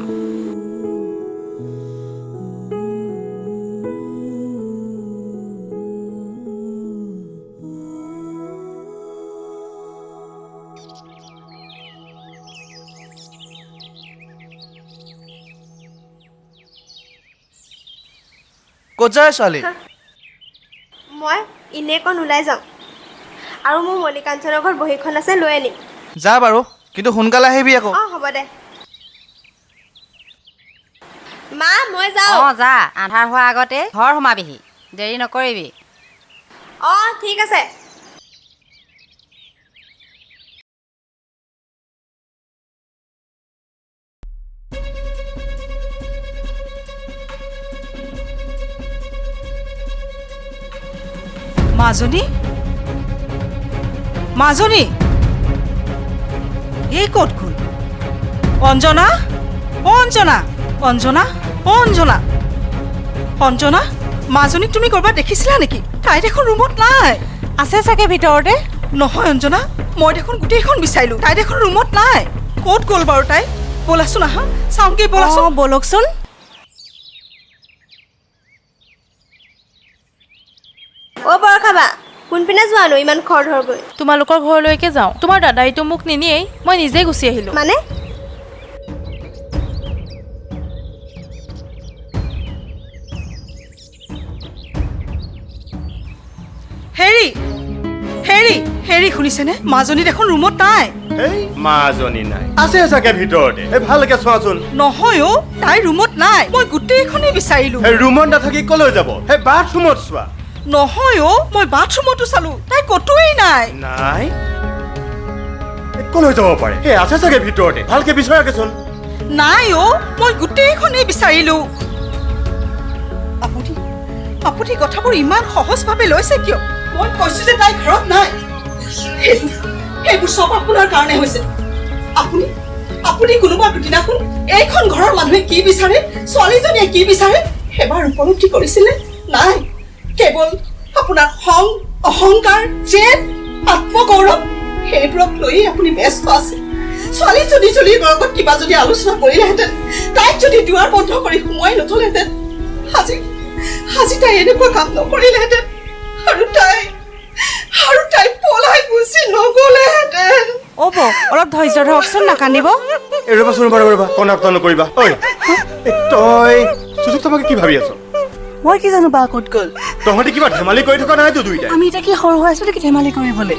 ক'ত যায় ছোৱালী? মই এনেই অকণ ওলাই যাওঁ, আৰু মোৰ মণিকাঞ্চনৰ ঘৰত বহীখন আছে, লৈ আনিম। যা বাৰু, কিন্তু সোনকালে আহিবি আকৌ। অঁ হ'ব দে। মা মই যাওঁ। অঁ যা, আন্ধাৰ হোৱাৰ আগতে ঘৰ সোমাবিহি, দেৰি নকৰিবি। অঁ ঠিক আছে। মাজনী, মাজনী, এই ক'ত গ'ল? অঞ্জনা, অ অঞ্জনা, অঞ্জনা, অ অঞ্জনা, অঞ্জনা, মাজনীক তুমি ক'ৰবাত দেখিছিলা নেকি? তাই দেখোন ৰুমত নাই। আছে চাগে ভিতৰতে। নহয় অঞ্জনা, মই দেখোন গোটেইখন বিচাৰিলোঁ, তাই দেখোন ৰুমত নাই। ক'ত গ'ল বাৰু তাই? ব'লাচোন আহা, চাওঁগৈ ব'লাচোন। অঁ ব'লকচোন। অ' বৰষা বা, কোনপিনে যোৱানো ইমান খৰধৰকৈ? তোমালোকৰ ঘৰলৈকে যাওঁ, তোমাৰ দাদাইতো মোক নিনিয়েই, মই নিজেই গুচি আহিলোঁ। মানে? হেৰি হেৰি হেৰি, শুনিছেনে? মাজনী দেখোন ৰুমত নাই। এই মাজনী নাই, আছে চাগে ভিতৰতে, এই ভালকে চোৱাচোন। নহয় অ', তাই ৰুমত নাই, মই গোটেইখনেই বিচাৰিলোঁ। এই ৰুমত নাথাকি ক'লৈ যাব? সেই বাথৰুমত চোৱা। নহয় অ', মই বাথৰুমতো চালো, তাই ক'তোৱেই নাই। নাই, ক'লৈ যাব পাৰে? সেই আছে চাগে ভিতৰতে, ভালকে বিচৰাগেচোন। নাই অ', মই গোটেইখনেই বিচাৰিলোঁ। আপুনি আপুনি কথাবোৰ ইমান সহজভাৱে লৈছে কিয়? মই কৈছোঁ যে তাই ঘৰত নাই। সেইবোৰ চব আপোনাৰ কাৰণে হৈছে। আপুনি আপুনি কোনোবা দিনাখন এইখন ঘৰৰ মানুহে কি বিচাৰে, ছোৱালীজনীয়ে কি বিচাৰে এবাৰ উপলব্ধি কৰিছিলে? নাই, কেৱল আপোনাৰ খং, অহংকাৰ, জেদ, আত্মগৌৰৱ সেইবোৰক লৈয়ে আপুনি ব্যস্ত আছে। ছোৱালীজনী যদি লগত কিবা যদি আলোচনা কৰিলেহেঁতেন, তাইক যদি দুৱাৰ বন্ধ কৰি সোমোৱাই নথলেহেঁতেন, আজি আজি তাই এনেকুৱা কাম নকৰিলেহেঁতেন, আৰু তাই পলাই গুচি নগ'লেহেঁতেন। অ' বৌ, অলপ ধৈৰ্য ধৰকচোন, নাকান্দিব। এই ৰ'বাচোন, ৰ'বা ৰ'বা, কন্দা নকৰিবা। ঐ তই সুযোগ তোমাকে কি ভাবি আছ? মই কি জানো বা ক'ত গ'ল। তহঁতি কিবা ধেমালি কৰি থকা নাইতো দুইটাই? আমি এতিয়া কি সৰু হৈ আছো নেকি ধেমালি কৰিবলৈ?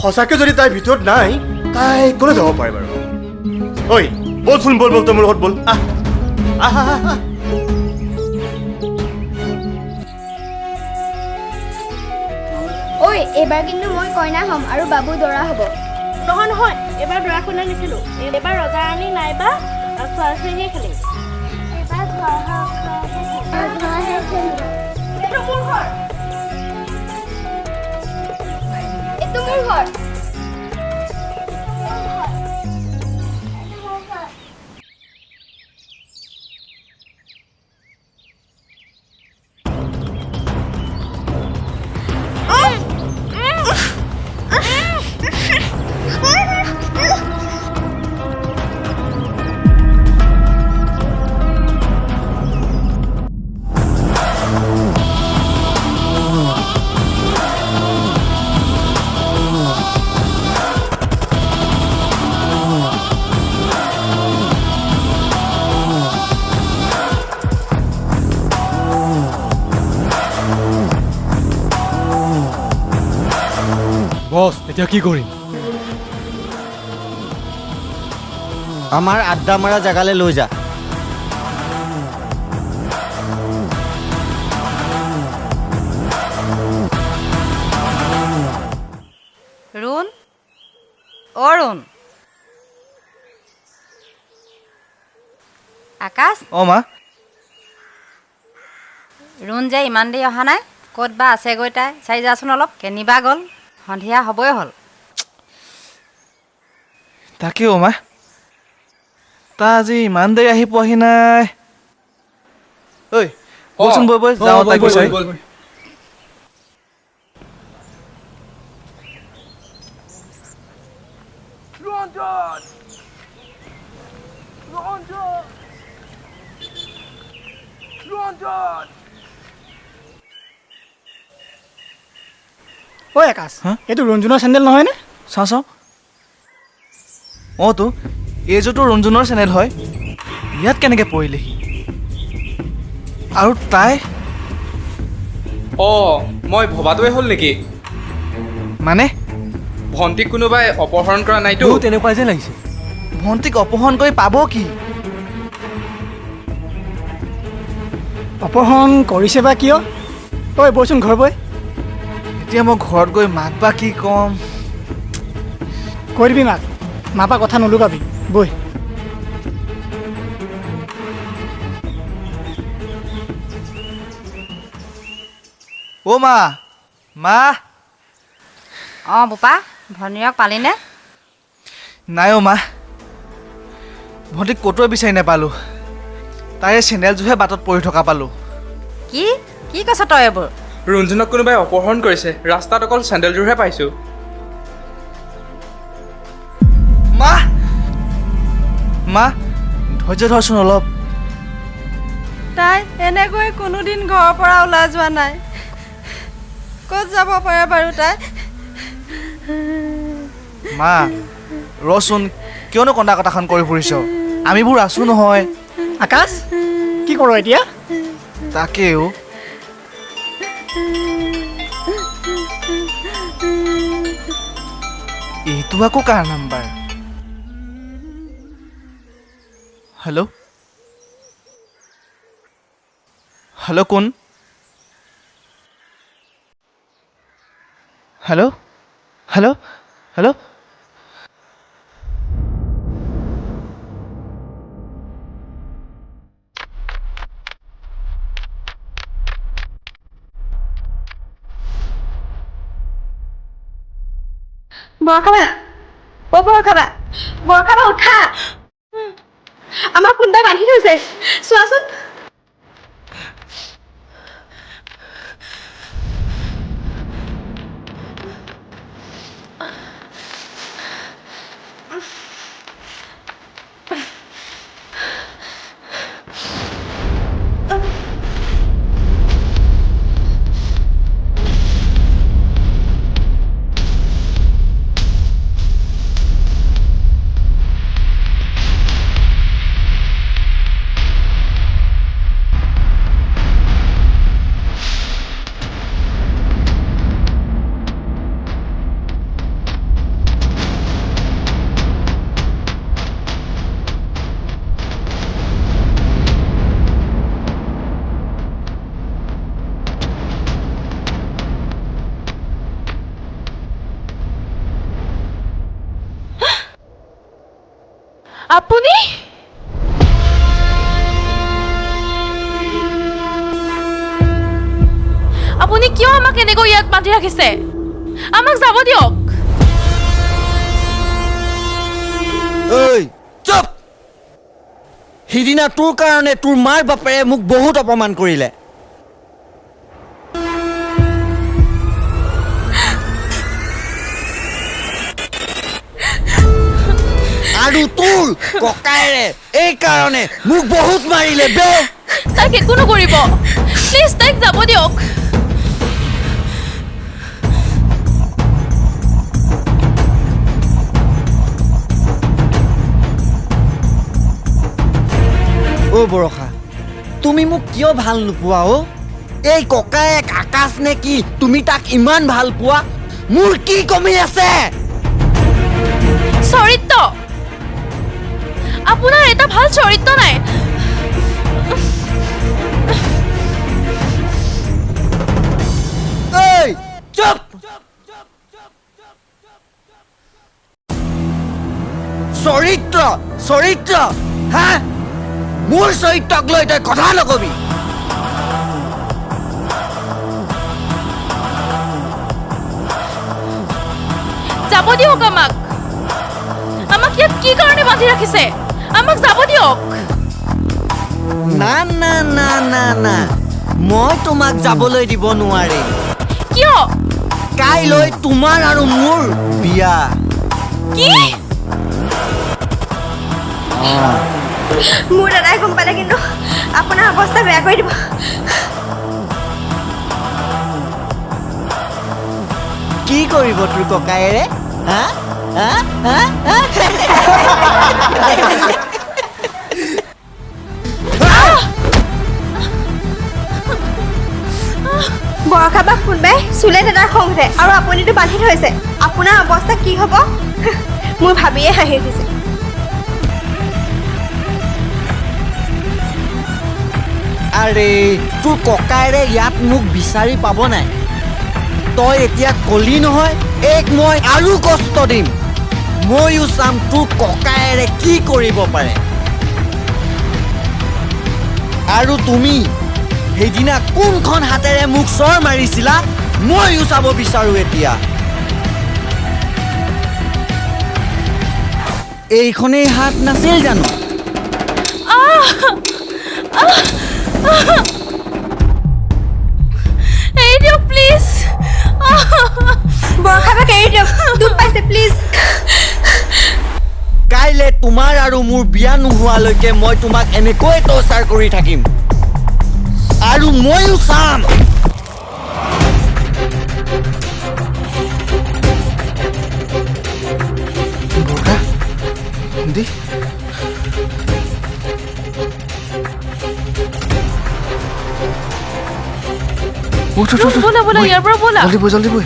সঁচাকে যদি তাই ভিতৰত নাই, তাই ক'লৈ যাব পাৰে বাৰু? ঐ বলচোন, বল বল, তই মোৰ লগত বল। আহ আহ আহ। ঐ এইবাৰ কিন্তু মই কইনা হ'ম আৰু বাবু দৰা হ'ব। নহয় নহয়, এইবাৰ দৰা কইনা নেখেলোঁ, এইবাৰ ৰজা ৰাণী নাইবা ছোৱালী ছোৱালীয়ে খেলিম। এইটো মোৰ ঘৰ, এইটো মোৰ ঘৰ। বছ, এতিয়া কি কৰিম? আমাৰ আড্ডা মাৰা জেগালৈ লৈ যা। ৰুণ, অ' ৰুণ, আকাশ। অ' মা। ৰুণ যে ইমান দেৰি অহা নাই, ক'ত বা আছেগৈ তাই? চাই যাচোন অলপ, কেনিবা গ'ল, সন্ধিয়া হ'বই হ'ল। তাকে অ' মা, তা আজি ইমান দেৰি আহি পোৱাহি নাই। ঐ বলচোন বৈ বৈ যাওঁ তাইক বিচাৰি। ঐ আকাশ, এইটো ৰঞ্জনৰ চেণ্ডেল নহয়নে? চাওঁ চাওঁ। অঁ তো, এইযোৰতো ৰঞ্জনৰ চেণ্ডেল হয়, ইয়াত কেনেকৈ পৰিলেহি? আৰু তাই? অঁ, মই ভবাটোৱে হ'ল নেকি? মানে ভণ্টিক কোনোবাই অপহৰণ কৰা নাইতো? তেনেকুৱা যেন লাগিছে। ভণ্টিক অপহৰণ কৰি পাব কি? অপহৰণ কৰিছে বা কিয়? ঐ বৈচোন ঘৰ বৈ। এতিয়া মই ঘৰত গৈ মাক বা কি ক'ম? কৈ দিবি মাক, মা পা কথা নুলুকাবি, বৈ। অ' মা, মা। অঁ বোপা, ভনীয়েক পালিনে? নাই অ' মা, ভণ্টিক ক'তোৱে বিচাৰি নাপালোঁ। তাৰে চেণ্ডেলযোৰহে বাটত পৰি থকা পালোঁ। কি কি কৈছ তই এইবোৰ? ৰঞ্জনক কোনোবাই অপহৰণ কৰিছে, ৰাস্তাত অকল চেণ্ডেলযোৰহে পাইছোঁ। মা, মা, ধৈৰ্য ধৰচোন অলপ। তাই এনেকৈ কোনোদিন ঘৰৰ পৰা ওলাই যোৱা নাই, ক'ত যাব পাৰে বাৰু তাই? মা ৰচোন, কিয়নো কন্দা কটাখন কৰি ফুৰিছ? আমিবোৰ আছো নহয়। আকাশ, কি কৰ এতিয়া? তাকেও। এইটো আকৌ কাৰ নাম্বাৰ? হেল্ল' হেল্ল', কোন? Hello' hello' hello'. বৰষা, অ বৰষা, বৰষা উঠা, আমাক কোনোবাই বান্ধি থৈছে, চোৱাচোন। আপুনি আপুনি কিয় আমাক এনেকৈ ইয়াত বান্ধি ৰাখিছে? আমাক যাব দিয়ক। ঐ চুপ! সিদিনা তোৰ কাৰণে তোৰ মাৰ বাপেৰে মোক বহুত অপমান কৰিলে। আৰু তোৰ ককায়েৰে এই কাৰণে মোক বহুত মাৰিলে বে। তাইক একো নকৰিব প্লিজ, তাইক যাব দিয়ক। অ' বৰষা, তুমি মোক কিয় ভাল নোপোৱা অ'? এই ককায়েক আকাশ নে কি, তুমি তাক ইমান ভাল পোৱা, মোৰ কি কমি আছে? চৰিত্ৰ, আপোনাৰ এটা ভাল চৰিত্ৰ নাই। এই চুপ! চৰিত্ৰ চৰিত্ৰ হা? মোৰ চৰিত্ৰক লৈ তই কথা নকবি। যাব দিয়ক আমাক। আমাক ইয়াত কি কাৰণে বান্ধি ৰাখিছে? আমাক যাব দিয়ক। না না না না না, মই তোমাক যাবলৈ দিব নোৱাৰিম। কিয়? কাইলৈ তোমাৰ আৰু মোৰ বিয়া। কি? মোৰ দাদাই গম পালে কিন্তু আপোনাৰ অৱস্থা বেয়া কৰি দিব। কি কৰিব তোৰ ককায়েৰে? হা হা হা? বৰষা বা কোনোবাই চুলে দাদাৰ খং উঠে আৰু আপুনিতো বান্ধি থৈছে। আপোনাৰ অৱস্থা কি হ'ব মোৰ ভাবিয়ে হাঁহি উঠিছে। আৰে তোৰ ককায়েৰে ইয়াত মোক বিচাৰি পাব নাই। তই এতিয়া কলি নহয়, এক মই আৰু কষ্ট দিম। ময়ো চাম তোৰ ককায়েৰে কি কৰিব পাৰে। আৰু তুমি সেইদিনা কোনখন হাতেৰে মোক চৰ মাৰিছিলা ময়ো চাব বিচাৰো এতিয়া। এইখনেই হাত নাছিল জানো? এৰি দিয়ক প্লিজ। বৰষা বাক এৰি দিয়ক, দুখ পাইছে প্লিজ। কাইলৈ তোমাৰ আৰু মোৰ বিয়া নোহোৱালৈকে মই তোমাক এনেকৈ টৰ্চাৰ কৰি থাকিম আৰু ময়ো চাম। দি ব'লা ব'লা ইয়াৰ পৰা ব'লা। জলদি বৈ, জলদি বৈ।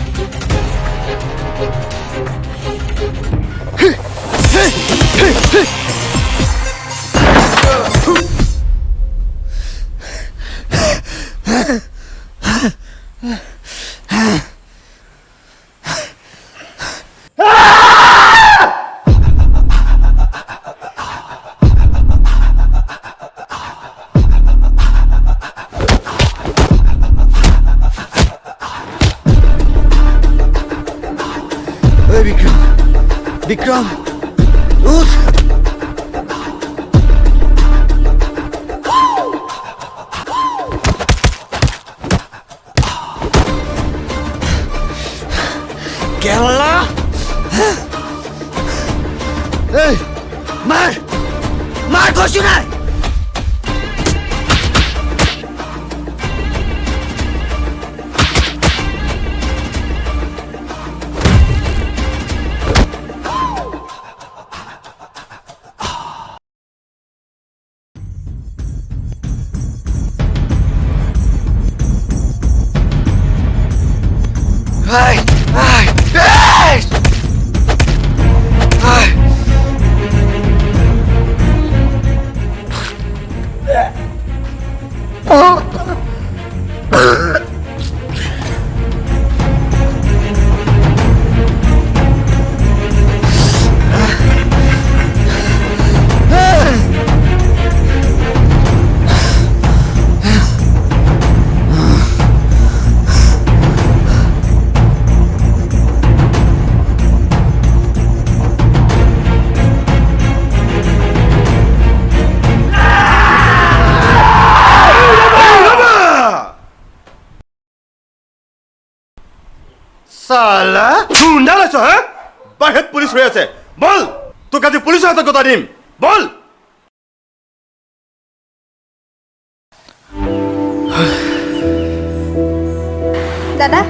বিক্ৰম, বিক্ৰম উঠ। কেলা, এই মাৰ মাৰ কৈছো নাই। Hey! Hey! Hey! Hey! চালা গুণ্ডা লৈছ হা? বাহিৰত পুলিচ হৈ আছে, বল তোক আজি পুলিচৰ হাতত গতাই দিম, বল। দাদা